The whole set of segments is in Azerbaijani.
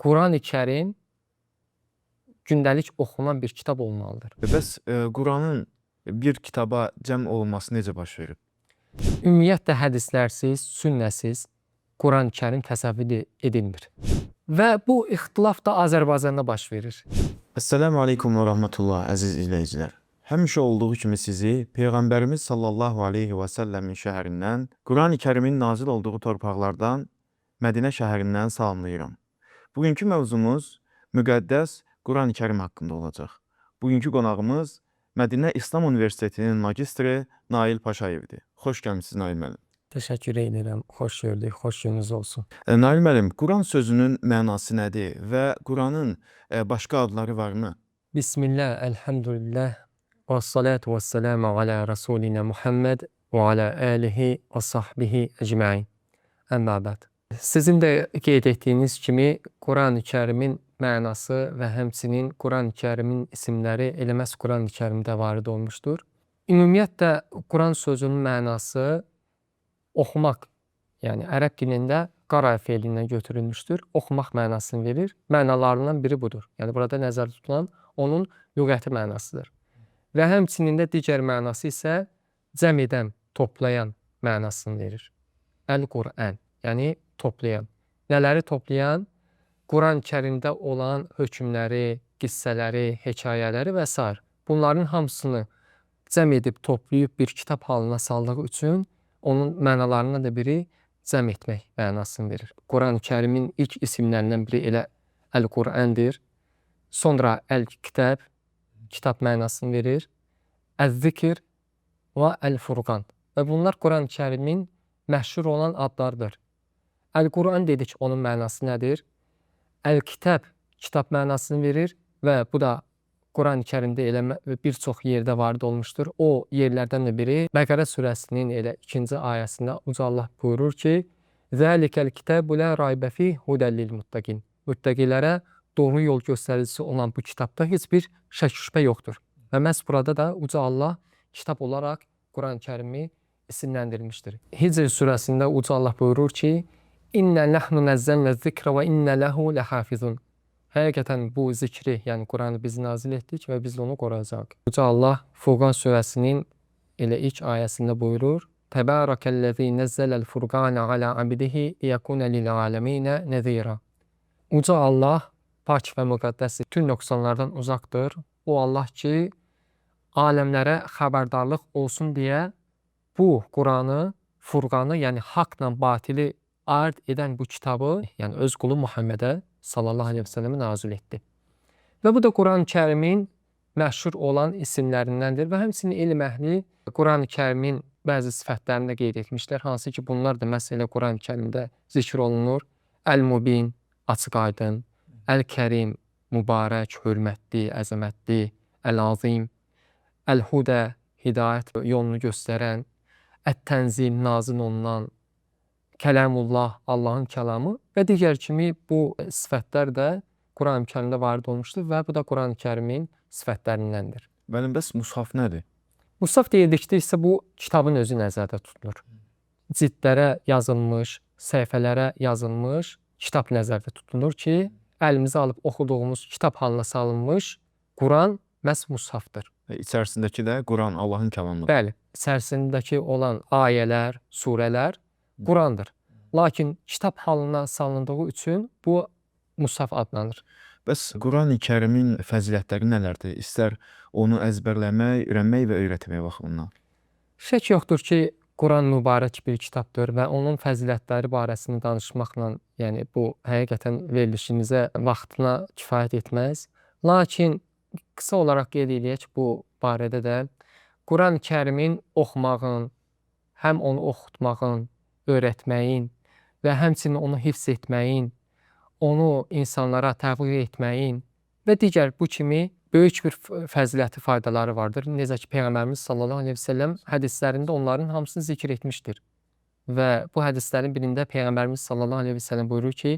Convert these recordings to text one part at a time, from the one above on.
Quran-ı Kərim gündəlik oxunan bir kitab olmalıdır. Bəs Quranın bir kitaba cəm olunması necə baş verib? Ümumiyyətlə hədislərsiz, sünnəsiz Quran-ı Kərim təsəvvür edilmir. Və bu ixtilaf da Azərbaycanda baş verir. Əssəlamu aleykum və rəhmətullah əziz izləyicilər. Həmişə olduğu kimi sizi Peyğəmbərimiz sallallahu aleyhi və səlləmin şəhərindən, Quran-ı Kərimin nazil olduğu torpaqlardan, Mədinə şəhərindən salamlayıram. Bugünkü mövzumuz müqəddəs Quran-ı Kərim haqqında olacaq. Bugünkü qonağımız Mədinə İslam Universitetinin magistri Nail Paşayevdir. Xoş gəlmisiniz Nail müəllim. Təşəkkür edirəm. Xoş gördük. Xoş gününüz olsun. Nail müəllim, Quran sözünün mənası nədir və Quranın başqa adları varmı? Bismillah, elhamdülillah, və salatu və selamu alə Rasulina Muhammed və alə alihi və sahbihi ecmain. Əmmə bəd. Sizin də qeyd etdiyiniz kimi Quran-ı Kərimin mənası və həmçinin Quran-ı Kərimin isimləri elə məhz Quran-ı Kərimdə varid olmuşdur. Ümumiyyətlə Quran sözünün mənası oxumaq, yəni ərəb dilində qara feilindən götürülmüşdür. Oxumaq mənasını verir. Mənalarından biri budur. Yəni burada nəzərdə tutulan onun lüğəti mənasıdır. Və həmçinin də digər mənası isə cəm edən, toplayan mənasını verir. Əl-Qur'an, yəni toplayan. Nələri toplayan? Quran-ı Kərimdə olan hökmləri, qissələri, hekayələri və sair. Bunların hamısını cəm edib toplayıb bir kitab halına saldığı üçün onun mənalarından da biri cəm etmək mənasını verir. Quran-ı Kərimin ilk isimlərindən biri elə Əl-Qur'andır. Sonra Əl-Kitab, kitab mənasını verir. Əz-Zikr və Əl-Furqan. Və bunlar Quran-ı Kərimin məşhur olan adlarıdır. Əl-Qur'an dedik, onun mənası nədir? Əl-Kitab, kitab mənasını verir və bu da Quran-ı Kərimdə elə bir çox yerdə varid olmuşdur. O yerlərdən də biri Bəqərə surəsinin elə 2-ci ayəsində Uca Allah buyurur ki: "Zəlikəl kitabu la raybə fih hudəl lil muttaqin." Müttəqilərə doğru yol göstəricisi olan bu kitabda heç bir şək şübhə yoxdur. Və məhz burada da Uca Allah kitab olaraq Quran-ı Kərimi isimləndirmişdir. Hicr surəsində Uca Allah buyurur ki: "İnna nahnu nazzalna zikra və inna lehu lehafizun." Həqiqətən bu zikri, yəni Quranı biz nazil etdik və biz onu qoruyacağıq. Uca Allah Furqan surəsinin elə ilk ayəsində buyurur: "Təbarəkəllazi nazzalal furqana ala abdihi liyekuna lil alamin nezira." Uca Allah pak və müqəddəsdir, bütün nöqsanlardan uzaqdır. O Allah ki, aləmlərə xəbərdarlıq olsun deyə bu Quranı, Furqanı, yəni haqla batili ayırd edən bu kitabı, yəni öz qulu Muhammedə sallallahu əleyhi və səlləmə nazil etdi. Və bu da Quran-ı Kərimin məşhur olan isimlərindəndir və həmçinin elm əhli Quran-ı Kərimin bəzi sifətlərini də qeyd etmişlər, hansı ki bunlar da məhz elə Quran-ı Kərimdə zikr olunur. Əl-Mubin, açıq aydın, Əl-Kərim, mübarək, hörmətli, əzəmətli, Əl-Azim, Əl-Hudə, hidayət yolunu göstərən, Ət-Tənzil, nazil olunan, Kəlamullah, Allahın kəlamı və digər kimi bu sifətlər də Quran-ı Kərimdə varid olmuşdur və bu da Quran-ı Kərimin sifətlərindəndir. Müəllim, bəs mushaf nədir? Mushaf deyildikdə isə bu kitabın özü nəzərdə tutulur. Cildlərə yazılmış, səhifələrə yazılmış kitab nəzərdə tutulur ki, əlimizə alıb oxuduğumuz kitab halına salınmış Quran məhz mushafdır. İçərisindəki də Quran, Allahın kəlamıdır. Bəli, içərisindəki olan ayələr, surələr Qurandır. Lakin kitab halına salındığı üçün bu mushaf adlanır. Bəs Quran-ı Kərimin fəzilətləri nələrdir? İstər onu əzbərləmək, öyrənmək və öyrətmək baxımından. Şək yoxdur ki, Quran mübarək bir kitabdır və onun fəzilətləri barəsində danışmaqla, yəni bu həqiqətən verilişimizə vaxtına kifayət etməz. Lakin qısa olaraq qeyd eləyək bu barədə də Quran-ı Kərimin oxumağın, həm onu oxutmağın, öyrətməyin və həmçinin onu hifz etməyin, onu insanlara təbliğ etməyin və digər bu kimi böyük bir fəziləti, faydaları vardır. Necə ki Peyğəmbərimiz sallallahu əleyhi və səlləm hədislərində onların hamısını zikr etmişdir. Və bu hədislərin birində Peyğəmbərimiz sallallahu əleyhi və səlləm buyurur ki: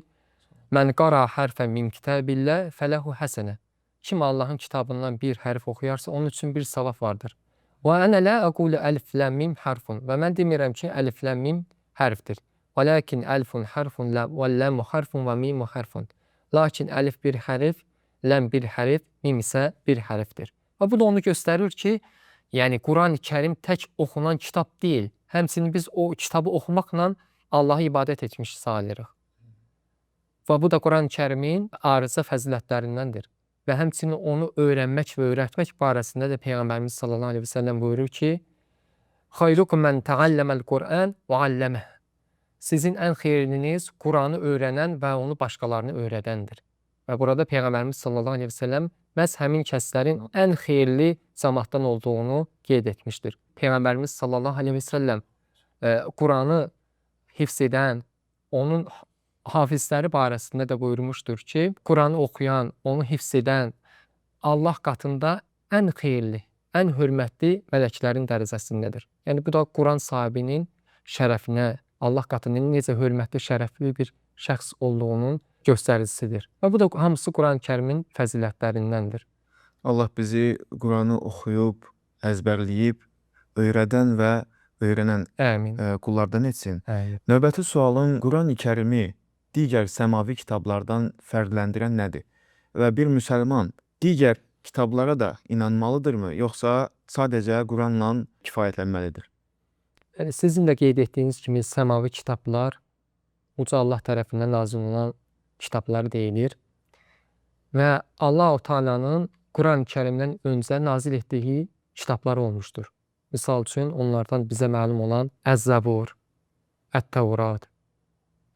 "Mən qara hərfən min kitabillah fələhu həsənə." Kim Allahın kitabından bir hərf oxuyarsa, onun üçün bir savab vardır. Və ənə la əqulu əlif lam mim hərfun. Və mən demirəm ki, əlif lam mim hərfdir. Vəlakin əlfun hərfun və ləmu hərfun və mimu hərfun. Lakin əlif bir hərif, ləm bir hərif, mim isə bir hərfdir. Və bu da onu göstərir ki, yəni Quran-ı Kərim tək oxunan kitab deyil. Həmçinin biz o kitabı oxumaqla Allaha ibadət etmiş sayılırıq. Və bu da Quran-ı Kərimin ayrıca fəzilətlərindəndir. Və həmçinin onu öyrənmək və öyrətmək barəsində də Peyğəmbərimiz sallallahu əleyhi və səlləm buyurur ki: "Xeyrukum men ta'allama'l Qur'an və allamah." Sizin ən xeyirliniz Quranı öyrənən və onu başqalarına öyrədəndir. Və burada Peyğəmbərimiz sallallahu əleyhi və səlləm məhz həmin kəslərin ən xeyirli cəmaatdan olduğunu qeyd etmişdir. Peyğəmbərimiz sallallahu əleyhi və səlləm Quranı hifz edən, onun hafizləri barəsində də buyurmuşdur ki, Quranı oxuyan, onu hifz edən Allah qatında ən xeyirli, ən hörmətli mələklərin dərəcəsindədir. Yəni bu da Quran sahibinin şərəfinə, Allah qatında necə hörmətli, şərəfli bir şəxs olduğunun göstəricisidir. Və bu da hamısı Quran-ı Kərimin fəzilətlərindəndir. Allah bizi Quranı oxuyub, əzbərləyib, öyrədən və öyrənən Amin. qullardan etsin. Amin. Növbəti sualım Quran-ı Kərimi digər səmavi kitablardan fərqləndirən nədir? Və bir müsəlman digər kitablara da inanmalıdırmı, yoxsa sadəcə Quranla kifayətlənməlidir? Yəni sizin də qeyd etdiyiniz kimi səmavi kitablar Uca Allah tərəfindən nazil olunan kitablar deyilir. Və Allahu Taala'nın Quran-ı Kərimdən öncə nazil etdiyi kitabları olmuşdur. Misal üçün onlardan bizə məlum olan Əz-Zəbur, Ət-Təvrat,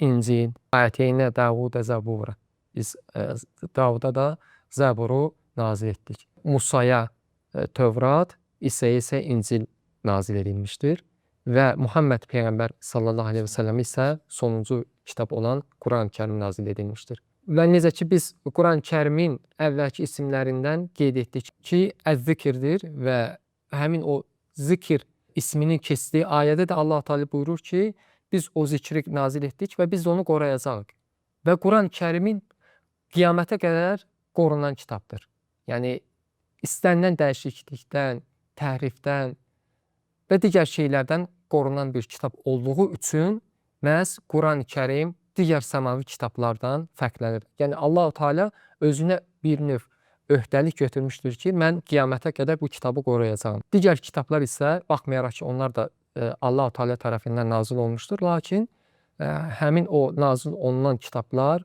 İncil, Ayəteyinə Davudə Zəbura. Biz Davuda da Zəburu nazil etdik. Musaya Tövrat, İsa'ya isə İncil nazil edilmişdir. Və Muhammed Peyğəmbər sallallahu əleyhi və səlləm isə sonuncu kitab olan Quran-ı Kərim nazil edilmişdir. Və necə ki biz Quran-ı Kərimin əvvəlki isimlərindən qeyd etdik ki, Əz-Zikirdir və həmin o zikir isminin keçdiyi ayədə də Allah Teala buyurur ki, biz o zikri nazil etdik və biz onu qoruyacağıq. Və Quran-ı Kərimin qiyamətə qədər qorunan kitabdır. Yəni istənilən dəyişiklikdən, təhrifdən və digər şeylərdən qorunan bir kitab olduğu üçün məhz Quran-ı Kərim digər səmavi kitablardan fərqlənir. Yəni Allahu Teala özünə bir növ öhdəlik götürmüşdür ki, mən qiyamətə qədər bu kitabı qoruyacağam. Digər kitablar isə baxmayaraq ki, onlar da Allahu Teala tərəfindən nazil olmuşdur, lakin həmin o nazil olunan kitablar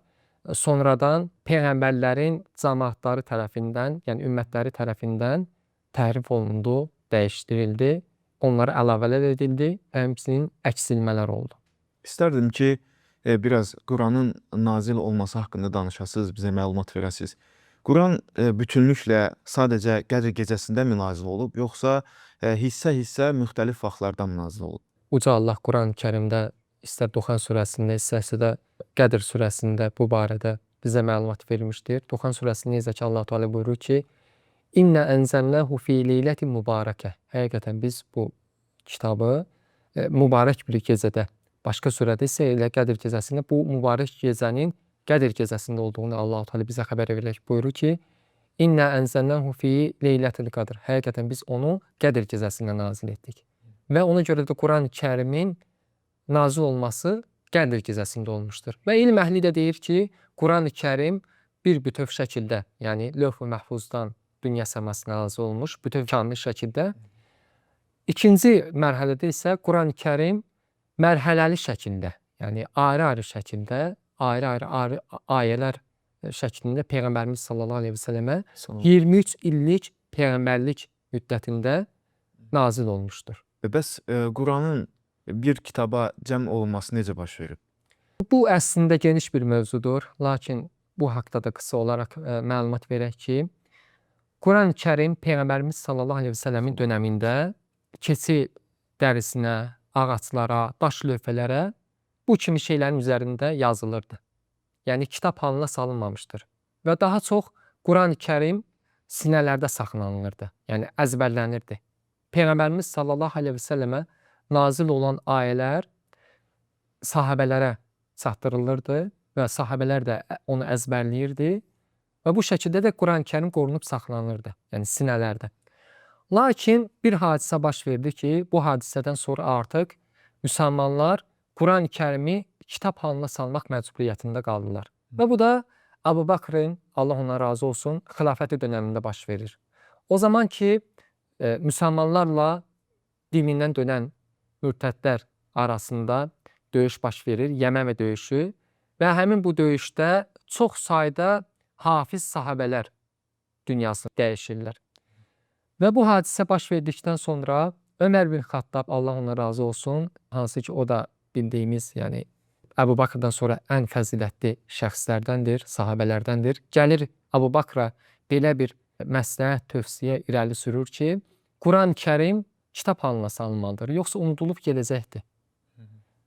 sonradan peyğəmbərlərin cəmaatları tərəfindən, yəni ümmətləri tərəfindən təhrif olundu, dəyişdirildi, onlara əlavələr edildi və həmçinin əksilmələr oldu. İstərdim ki, biraz Quranın nazil olması haqqında danışasınız, bizə məlumat verəsiniz. Quran bütünlüklə sadəcə Qədr gecəsində mi nazil olub, yoxsa hissə-hissə müxtəlif vaxtlarda mı nazil olub? Uca Allah Quran-ı Kərimdə istər Duxan surəsində, istərsə də Qədr surəsində bu barədə bizə məlumat vermişdir. Duxan surəsində necə ki Allah Teala buyurur ki: "İnna enzelnahu fi leyletin mübarekə." Həqiqətən biz bu kitabı mübarək bir gecədə, başqa surədə isə elə Qədr gecəsində bu mübarək gecənin Qədr gecəsində olduğunu Allah Teala bizə xəbər verərək buyurur ki: "İnna enzelnahu fi leyletil qadr." Həqiqətən biz onu Qədr gecəsində nazil etdik. Və ona görə də Quran-ı Kərimin nazil olması Qədr gecəsində olmuşdur. Və elm əhli də deyir ki, Quran-ı Kərim bir bütöv şəkildə, yəni lövh-ü məhfuzdan dünya səmasına nazil olmuş, bütöv kamil şəkildə. İkinci mərhələdə isə Quran-ı Kərim mərhələli şəkildə, yəni ayrı-ayrı şəkildə, ayrı-ayrı ayələr şəklində Peyğəmbərimiz sallallahu əleyhi və səlləmə 23 illik peyğəmbərlik müddətində nazil olmuşdur. Bəs Quranın bir kitaba cəm olunması necə baş verib? Bu əslində geniş bir mövzudur, lakin bu haqda da qısa olaraq məlumat verək ki, Quran-ı Kərim Peyğəmbərimiz sallallahu əleyhi və səlləmin dönəmində keçi dərisinə, ağaclara, daş lövhələrə bu kimi şeylərin üzərində yazılırdı. Yəni kitab halına salınmamışdır. Və daha çox Quran-ı Kərim sinələrdə saxlanılırdı. Yəni əzbərlənirdi. Peyğəmbərimiz sallallahu əleyhi və səlləmə nazil olan ayələr sahabələrə çatdırılırdı və sahabələr də onu əzbərləyirdi və bu şəkildə də Quran-ı Kərim qorunub saxlanılırdı, yəni sinələrdə. Lakin bir hadisə baş verdi ki, bu hadisədən sonra artıq müsəlmanlar Quran-ı Kərimi kitab halına salmaq məcburiyyətində qaldılar. Və bu da Əbu Bakrın, Allah ondan razı olsun, xilafəti dönəmində baş verir. O zaman ki, müsəlmanlarla dinindən dönən mürtədlər arasında döyüş baş verir, Yəməmə döyüşü və həmin bu döyüşdə çox sayda hafiz sahabələr dünyasını dəyişirlər. Və bu hadisə baş verdikdən sonra Ömər bin Xattab, Allah ondan razı olsun, hansı ki o da bildiyimiz, yəni Əbu Bakrdan sonra ən fəzilətli şəxslərdəndir, sahabələrdəndir. Gəlir Əbu Bakra belə bir məsləhət, tövsiyə irəli sürür ki, Quran-ı Kərim kitab halına salınmalıdır, yoxsa unudulub gedəcəkdir.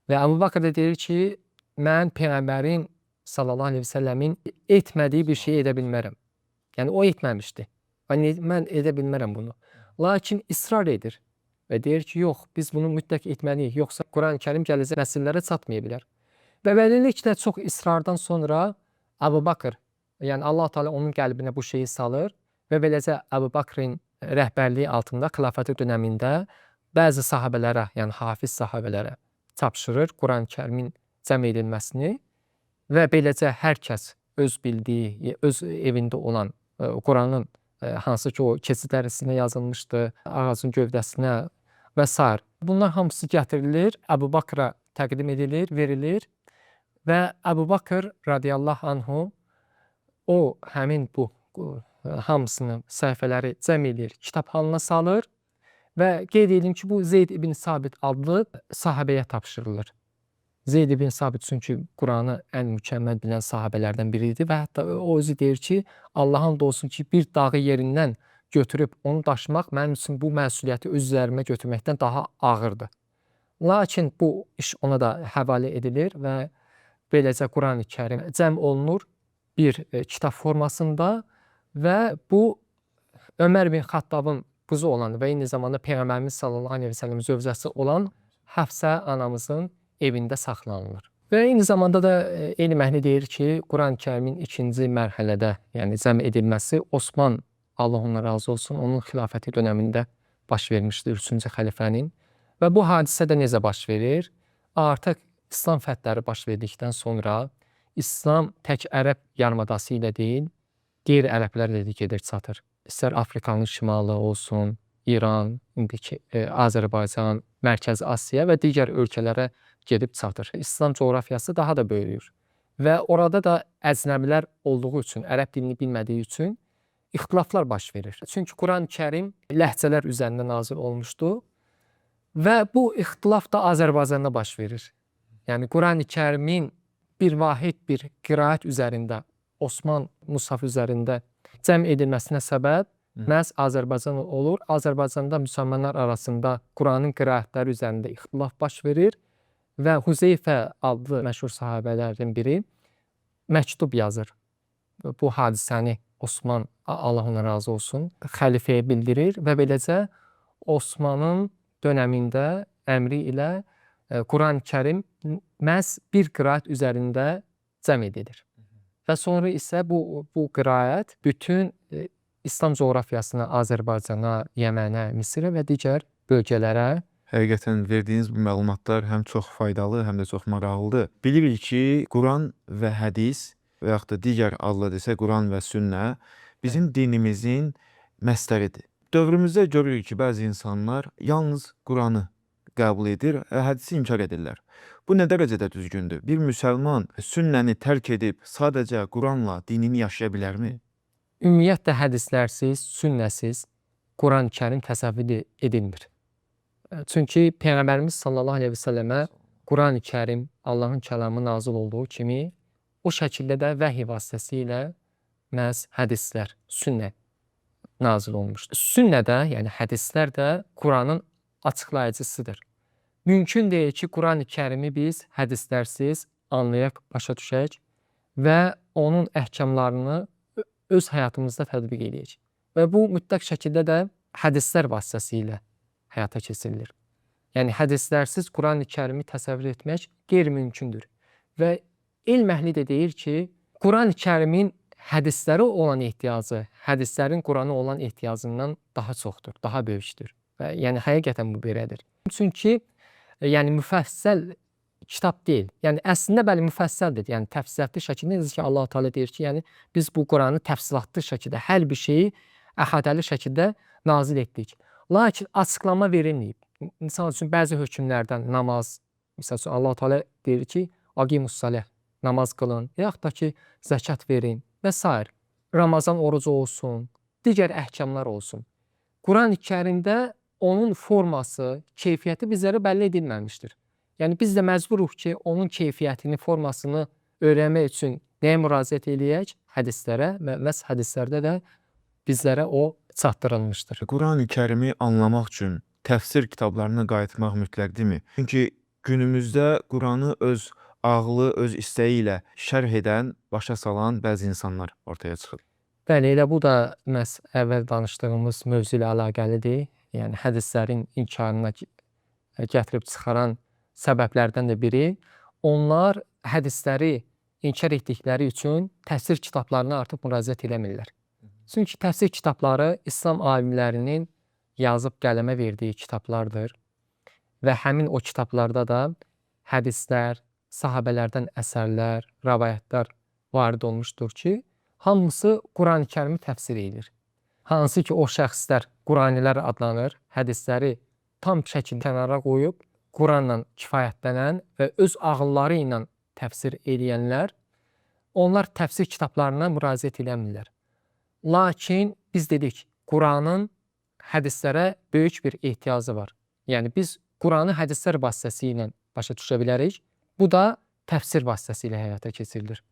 Və Əbu Bakr da deyir ki, mən Peyğəmbərin sallallahu əleyhi və səlləmin etmədiyi bir şeyi edə bilmərəm. Yəni o etməmişdi. Mən edə bilmərəm bunu. Lakin israr edir və deyir ki, yox, biz bunu mütləq etməliyik, yoxsa Quran-ı Kərim gələcək nəsillərə çatmaya bilər. Və beləliklə çox isrardan sonra Əbu Bakr, yəni Allah Teala onun qəlbinə bu şeyi salır və beləcə Əbu Bakrın rəhbərliyi altında xilafəti dönəmində bəzi sahabələrə, yəni hafiz sahabələrə tapşırır Quran-ı Kərimin cəm edilməsini və beləcə hər kəs öz bildiyi, öz evində olan Quranın hansı ki o keçi dərisinə yazılmışdı, ağacın gövdəsinə və sair. Bunlar hamısı gətirilir, Əbu Bakra təqdim edilir, verilir və Əbu Bakr radiyallahu anhu o həmin bu hamısını səhifələri cəm edir, kitab halına salır və qeyd edim ki, bu Zeyd ibn Sabit adlı sahabəyə tapşırılır. Zeyd ibn Sabit çünki Quranı ən mükəmməl bilən sahabələrdən biri idi və hətta o özü deyir ki, Allahın and olsun ki, bir dağı yerindən götürüb onu daşımaq mənim üçün bu məsuliyyəti öz üzərimə götürməkdən daha ağırdır. Lakin bu iş ona da həvalə edilir və beləcə Quran-ı Kərim cəm olunur bir kitab formasında və bu Ömər bin Xattabın qızı olan və eyni zamanda Peyğəmbərimiz sallallahu əleyhi və səlləm zövcəsi olan Həfsə anamızın evində saxlanılır. Və eyni zamanda da elm əhli deyir ki, Quran-ı Kərimin ikinci mərhələdə, yəni cəm edilməsi Osman, Allah ondan razı olsun, onun xilafəti dönəmində baş vermişdir, 3-cü xəlifənin. Və bu hadisə də necə baş verir? Artıq İslam fəthləri baş verdikdən sonra İslam tək ərəb yarımadası ilə deyil, qeyri-ərəblərlə də gedir çatır. İstər Afrikanın şimalı olsun, İran, indiki Azərbaycan, Mərkəzi Asiya və digər ölkələrə gedib çatır. İslam coğrafiyası daha da böyüyür və orada da əcnəbilər olduğu üçün, ərəb dilini bilmədiyi üçün ixtilaflar baş verir. Çünki Quran-ı Kərim ləhcələr üzərində nazil olmuşdu və bu ixtilaf da Azərbaycanda baş verir. Yəni Quran-ı Kərimin bir vahid bir qiraət üzərində, Osman Mushaf üzərində cəm edilməsinə səbəb məhz Azərbaycan olur. Azərbaycanda müsəlmanlar arasında Quranın qiraətləri üzərində ixtilaf baş verir və Huzeyfə adlı məşhur sahabələrdən biri məktub yazır. Bu hadisəni Osman, Allah ondan razı olsun, xəlifəyə bildirir və beləcə Osmanın dönəmində əmri ilə Quran-ı Kərim məhz bir qiraət üzərində cəm edilir. Və sonra isə bu qiraət bütün İslam coğrafiyasına, Azərbaycana, Yəmənə, Misirə və digər bölgələrə. Həqiqətən verdiyiniz bu məlumatlar həm çox faydalı, həm də çox maraqlıdır. Bilirik ki, Quran və hədis və yaxud da digər adla desək Quran və sünnə bizim dinimizin məsdəridir. Dövrümüzdə görürük ki, bəzi insanlar yalnız Quranı qəbul edir və hədisi inkar edirlər. Bu nə dərəcədə düzgündür? Bir müsəlman sünnəni tərk edib sadəcə Quranla dinini yaşaya bilərmi? Ümumiyyətlə hədislərsiz, sünnəsiz Quran-ı Kərim təsəvvür edilmir. Çünki Peyğəmbərimiz sallallahu əleyhi və səlləmə Quran-ı Kərim, Allahın kəlamı nazil olduğu kimi o şəkildə də vəhiy vasitəsilə məhz hədislər, sünnə nazil olmuşdur. Sünnə də, yəni hədislər də Quranın açıqlayıcısıdır. Mümkün deyil ki, Quran-ı Kərimi biz hədislərsiz anlayaq, başa düşək və onun əhkamlarını öz həyatımızda tətbiq eləyək. Və bu mütləq şəkildə də hədislər vasitəsilə həyata keçirilir. Yəni hədislərsiz Quran-ı Kərimi təsəvvür etmək qeyri-mümkündür. Və elm əhli də deyir ki, Quran-ı Kərimin hədislərə olan ehtiyacı, hədislərin Qurana olan ehtiyacından daha çoxdur, daha böyükdür. Və yəni həqiqətən bu belədir. Çünki yəni müfəssəl kitab deyil. Yəni əslində bəli müfəssəldir. Yəni təfsilatlı şəkildə necə ki Allah Teala deyir ki, yəni biz bu Quranı təfsilatlı şəkildə hər bir şeyi əhatəli şəkildə nazil etdik. Lakin açıqlama verilməyib. Misal üçün bəzi hökmlərdən namaz, misal üçün Allah Teala deyir ki, aqimus-salah, namaz qılın, yaxud da ki zəkat verin və sair. Ramazan orucu olsun, digər əhkamlar olsun. Quran-ı Kərimdə onun forması, keyfiyyəti bizlərə bəlli edilməmişdir. Yəni biz də məcburuq ki, onun keyfiyyətini, formasını öyrənmək üçün nəyə müraciət eləyək? Hədislərə və məhz hədislərdə də bizlərə o çatdırılmışdır. Quran-ı Kərimi anlamaq üçün təfsir kitablarına qayıtmaq mütləqdirmi? Çünki günümüzdə Quranı öz ağlı, öz istəyi ilə şərh edən, başa salan bəzi insanlar ortaya çıxır. Bəli, elə bu da məhz əvvəl danışdığımız mövzu ilə əlaqəlidir. Yəni hədislərin inkarına gətirib çıxaran səbəblərdən də biri onlar hədisləri inkar etdikləri üçün təfsir kitablarına artıq müraciət eləmirlər. Çünki təfsir kitabları İslam alimlərinin yazıb qələmə verdiyi kitablardır və həmin o kitablarda da hədislər, sahabələrdən əsərlər, rəvayətlər varid olmuşdur ki, hamısı Quran-ı Kərimi təfsir edir. Hansı ki o şəxslər Quranilər adlanır, hədisləri tam şəkildə kənara qoyub Quranla kifayətlənən və öz ağılları ilə təfsir eləyənlər, onlar təfsir kitablarına müraciət eləmirlər. Lakin biz dedik, Quranın hədislərə böyük bir ehtiyacı var. Yəni biz Quranı hədislər vasitəsilə başa düşə bilərik. Bu da təfsir vasitəsilə həyata keçirilir.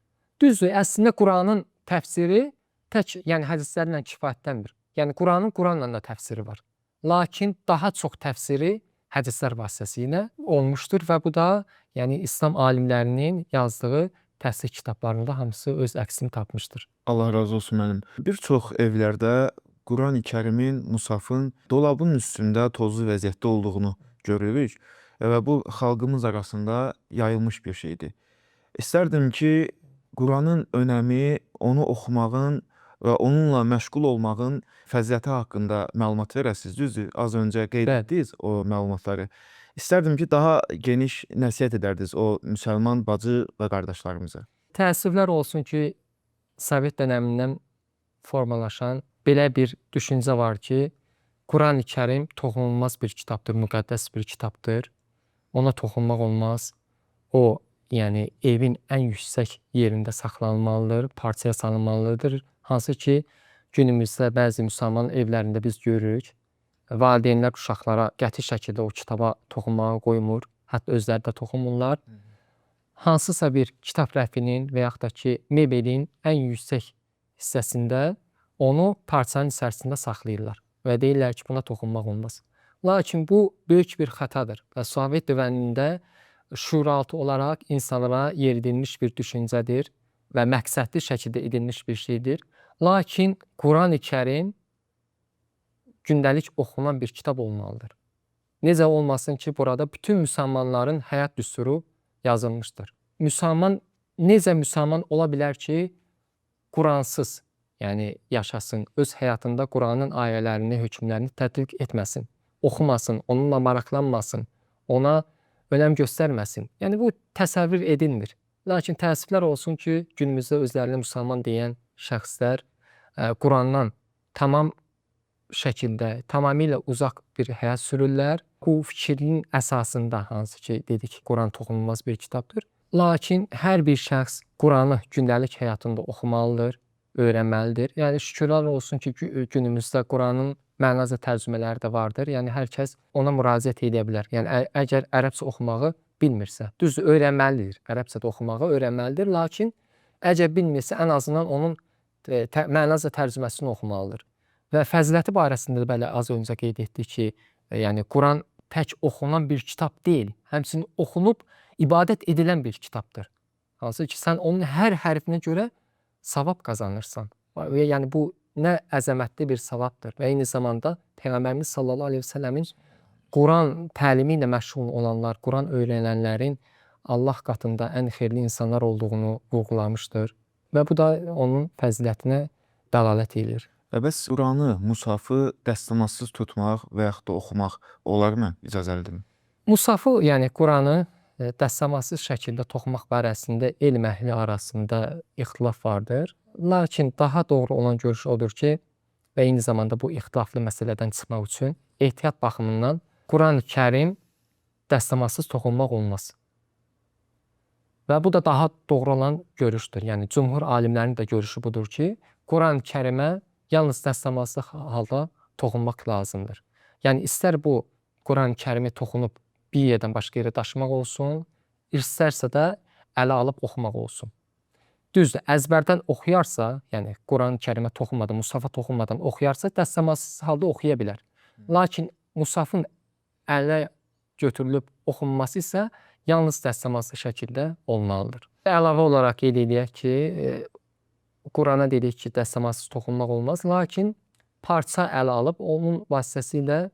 Düzdür, əslində Quranın təfsiri tək, yəni hədislərlə kifayətlənmir. Yəni Quranın Quranla da təfsiri var. Lakin daha çox təfsiri hədislər vasitəsilə olmuşdur və bu da yəni İslam alimlərinin yazdığı təfsir kitablarında hamısı öz əksini tapmışdır. Allah razı olsun müəllim. Bir çox evlərdə Quran-ı Kərimin, mushafın dolabın üstündə tozlu vəziyyətdə olduğunu görürük və bu xalqımız arasında yayılmış bir şeydir. İstərdim ki, Quranın önəmi, onu oxumağın və onunla məşğul olmağın fəziləti haqqında məlumat verəsiniz. Düzdür, az öncə qeyd etdiniz o məlumatları. İstərdim ki, daha geniş nəsihət edərdiniz o müsəlman bacı və qardaşlarımıza. Təəssüflər olsun ki, Sovet dönəmindən formalaşan belə bir düşüncə var ki, Quran-ı Kərim toxunulmaz bir kitabdır, müqəddəs bir kitabdır. Ona toxunmaq olmaz. O, yəni evin ən yüksək yerində saxlanılmalıdır, parçaya salınmalıdır. Hansı ki, günümüzdə bəzi müsəlman evlərində biz görürük, valideynlər uşaqlara qəti şəkildə o kitaba toxunmağa qoymur, hətta özləri də toxunmurlar. Hansısa bir kitab rəfinin və yaxud da ki, mebelin ən yüksək hissəsində onu parçanın içərisində saxlayırlar və deyirlər ki, buna toxunmaq olmaz. Lakin bu böyük bir xətadır və Sovet dövründə şüuraltı olaraq insanlara yeridilmiş bir düşüncədir və məqsədli şəkildə edilmiş bir şeydir. Lakin Quran-ı Kərim gündəlik oxunan bir kitab olmalıdır. Necə olmasın ki, burada bütün müsəlmanların həyat düsturu yazılmışdır. Müsəlman necə müsəlman ola bilər ki, Quransız, yəni yaşasın, öz həyatında Quranın ayələrini, hökmlərini tətbiq etməsin, oxumasın, onunla maraqlanmasın, ona önəm göstərməsin. Yəni bu təsəvvür edilmir. Lakin təəssüflər olsun ki, günümüzdə özlərini müsəlman deyən şəxslər Qurandan tamam şəkildə, tamamilə uzaq bir həyat sürürlər. Bu fikrin əsasında hansı ki dedik, Quran toxunulmaz bir kitabdır. Lakin hər bir şəxs Quranı gündəlik həyatında oxumalıdır, öyrənməlidir. Yəni şükürlər olsun ki, günümüzdə Quranın mənaca tərcümələri də vardır. Yəni hər kəs ona müraciət edə bilər. Yəni əgər ərəbcə oxumağı bilmirsə, düzdür, öyrənməlidir. Ərəbcə də oxumağı öyrənməlidir, lakin əgər bilmirsə, ən azından onun mənaca tərcüməsini oxumalıdır. Və fəziləti barəsində də bəli az öncə qeyd etdik ki, yəni Quran tək oxunan bir kitab deyil, həmçinin oxunub ibadət edilən bir kitabdır. Hansı ki, sən onun hər hərfinə görə savab qazanırsan. Və yəni bu nə əzəmətli bir savabdır və eyni zamanda Peyğəmbərimiz sallallahu əleyhi və səlləmin Quran təlimi ilə məşğul olanlar, Quran öyrənənlərin Allah qatında ən xeyirli insanlar olduğunu vurğulamışdır və bu da onun fəzilətinə dəlalət edir. Və bəs Quranı, mushafı dəstəmazsız tutmaq və yaxud da oxumaq olarmı? İcazəlidirmi? Mushafı, yəni Quranı Dəstəmazsız şəkildə toxumaq barəsində elm əhli arasında ixtilaf vardır. Lakin daha doğru olan görüş odur ki, və eyni zamanda bu ixtilaflı məsələdən çıxmaq üçün ehtiyat baxımından Qurani-Kərim dəstəmazsız toxunmaq olmaz. Və bu da daha doğru olan görüşdür. Yəni cümhur alimlərinin də görüşü budur ki, Qurani-Kərimə yalnız dəstəmazlı halda toxunmaq lazımdır. Yəni istər bu Qurani-Kərimi toxunub bir yerdən başqa yerə daşımaq olsun, istərsə də ələ alıb oxumaq olsun. Düzdür, əzbərdən oxuyarsa, yəni Qurani-Kərimə toxunmadan, mushafa toxunmadan oxuyarsa, dəstəmazsız halda oxuya bilər. Lakin mushafın ələ götürülüb oxunması isə yalnız dəstəmazlı şəkildə olmalıdır. Əlavə olaraq qeyd eləyək ki, Qurana dedik ki, dəstəmazsız toxunmaq olmaz, lakin parça ələ alıb onun vasitəsilə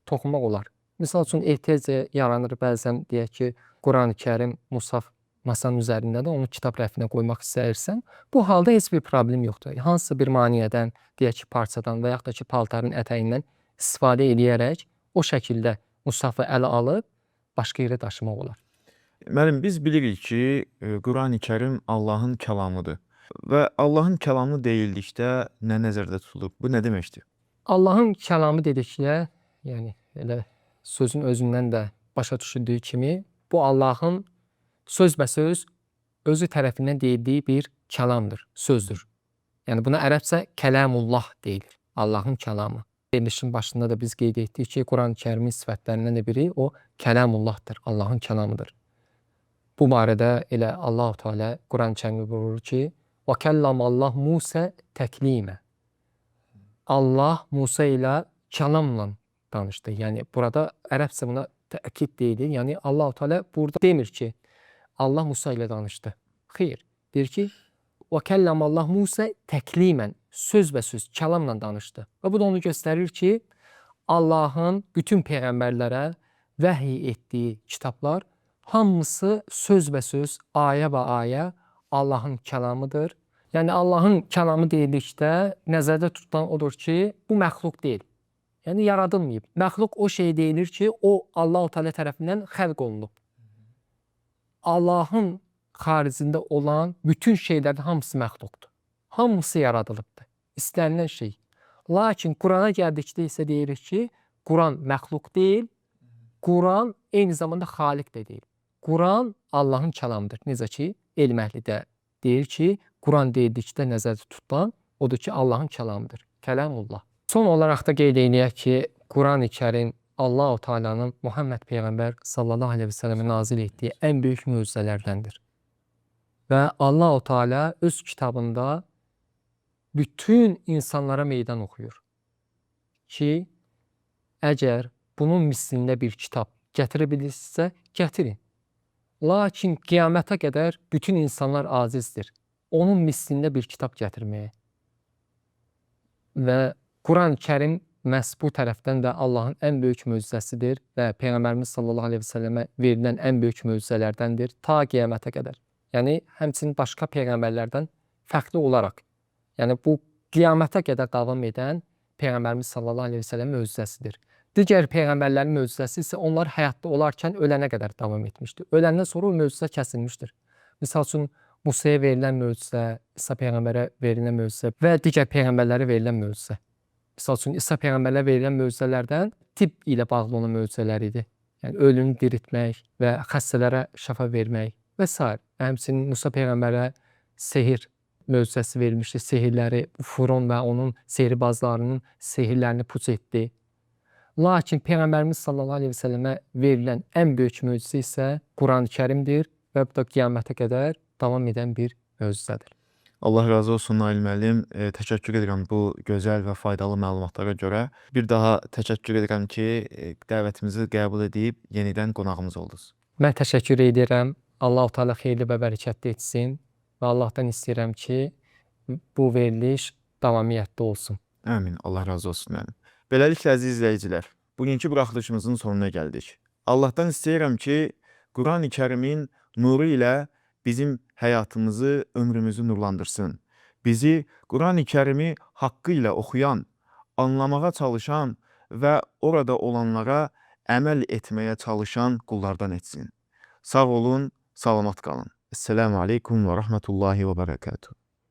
toxunmaq olar. Misal üçün ehtiyac yaranır bəzən, deyək ki, Qurani-Kərim, mushaf masanın üzərindədir, onu kitab rəfinə qoymaq istəyirsən. Bu halda heç bir problem yoxdur. Hansısa bir maneədən, deyək ki, parçadan və yaxud da ki, paltarın ətəyindən istifadə eləyərək o şəkildə mushafı ələ alıb başqa yerə daşımaq olar. Müəllim, biz bilirik ki, Qurani-Kərim Allahın kəlamıdır. Və Allahın kəlamı deyildikdə nə nəzərdə tutulur? Bu nə deməkdir? Allahın kəlamı dedikdə, yəni elə sözün özündən də başa düşüldüyü kimi, bu Allahın sözbəsöz özü tərəfindən deyildiyi bir kəlamdır, sözdür. Yəni buna ərəbcə kəlamullah deyilir. Allahın kəlamı. Verilişin başında da biz qeyd etdik ki, Qurani-Kərimin sifətlərindən də biri o kəlamullahdır, Allahın kəlamıdır. Bu barədə elə Allahu Teala Qurani-Kərimdə buyurur ki: "Və kəllamallah Musa təklimə." Allah Musa ilə kəlamla danışdı. Yəni burada ərəbcə buna təkid deyilir. Yəni Allahu Teala burada demir ki, Allah Musa ilə danışdı. Xeyr, deyir ki, "Və kəllamallah Musa təklimən." Sözbəsöz kəlamla danışdı. Və bu da onu göstərir ki, Allahın bütün peyğəmbərlərə vəhy etdiyi kitablar hamısı sözbəsöz, ayə və ayə Allahın kəlamıdır. Yəni Allahın kəlamı deyildikdə nəzərdə tutulan odur ki, bu məxluq deyil. Yəni yaradılmayıb. Məxluq o şey deyilir ki, o Allahu Teala tərəfindən xəlq olunub. Allahın xaricində olan bütün şeylərin hamısı məxluqdur. Hamısı yaradılıbdır. İstənilən şey. Lakin Qurana gəldikdə isə deyirik ki, Quran məxluq deyil. Quran eyni zamanda xaliq də deyil. Quran Allahın kəlamıdır. Necə ki, elm əhli də deyir ki, Quran deyildikdə nəzərdə tutulan odur ki, Allahın kəlamıdır. Kəlamullah. Son olaraq da qeyd eləyək ki, Qurani-Kərim Allahu Teala'nın Muhammed Peyğəmbər sallallahu əleyhi və səlləmə nazil etdiyi ən böyük möcüzələrdəndir. Və Allahu Teala öz kitabında bütün insanlara meydan oxuyur ki, əgər bunun mislində bir kitab gətirə bilirsinizsə, gətirin. Lakin qiyamətə qədər bütün insanlar acizdir onun mislində bir kitab gətirməyə. Və Qurani-Kərim məhz bu tərəfdən də Allahın ən böyük möcüzəsidir və Peyğəmbərimiz sallallahu əleyhi və səlləmə verilən ən böyük möcüzələrdəndir ta qiyamətə qədər. Yəni həmçinin başqa peyğəmbərlərdən fərqli olaraq, yəni bu qiyamətə qədər davam edən Peyğəmbərimiz sallallahu əleyhi və səlləm möcüzəsidir. Digər peyğəmbərlərin möcüzəsi isə onlar həyatda olarkən ölənə qədər davam etmişdir. Öləndən sonra o möcüzə kəsilmişdir. Misal üçün Musaya verilən möcüzə, İsa peyğəmbərə verilən möcüzə və digər peyğəmbərlərə verilən möcüzə. Misal üçün İsa peyğəmbərlərə verilən möcüzələrdən tibb ilə bağlı olan möcüzələr idi. Yəni ölünü diriltmək və xəstələrə şəfa vermək və sair. Həmçinin Musa peyğəmbərə sehir möcüzəsi verilmişdi. Sehirləri Firon və onun sehirbazlarının sehirlərini puç etdi. Lakin Peyğəmbərimiz sallallahu əleyhi və səlləmə verilən ən böyük möcüzə isə Qurani-Kərimdir və bu da qiyamətə qədər davam edən bir möcüzədir. Allah razı olsun Nail müəllim. Təşəkkür edirəm bu gözəl və faydalı məlumatlara görə. Bir daha təşəkkür edirəm ki, dəvətimizi qəbul edib yenidən qonağımız oldunuz. Mən təşəkkür edirəm. Allahu Teala xeyirli və bərəkətli etsin və Allahdan istəyirəm ki, bu veriliş davamiyyətli olsun. Amin. Allah razı olsun müəllim. Beləliklə əziz izləyicilər, bugünkü buraxılışımızın sonuna gəldik. Allahdan istəyirəm ki, Qurani-Kərimin nuru ilə bizim həyatımızı, ömrümüzü nurlandırsın. Bizi Qurani-Kərimi haqqı ilə oxuyan, anlamağa çalışan və orada olanlara əməl etməyə çalışan qullardan etsin. Sağ olun, salamat qalın. Esselamu aleykum və rahmetullahi və bərəkatuhu.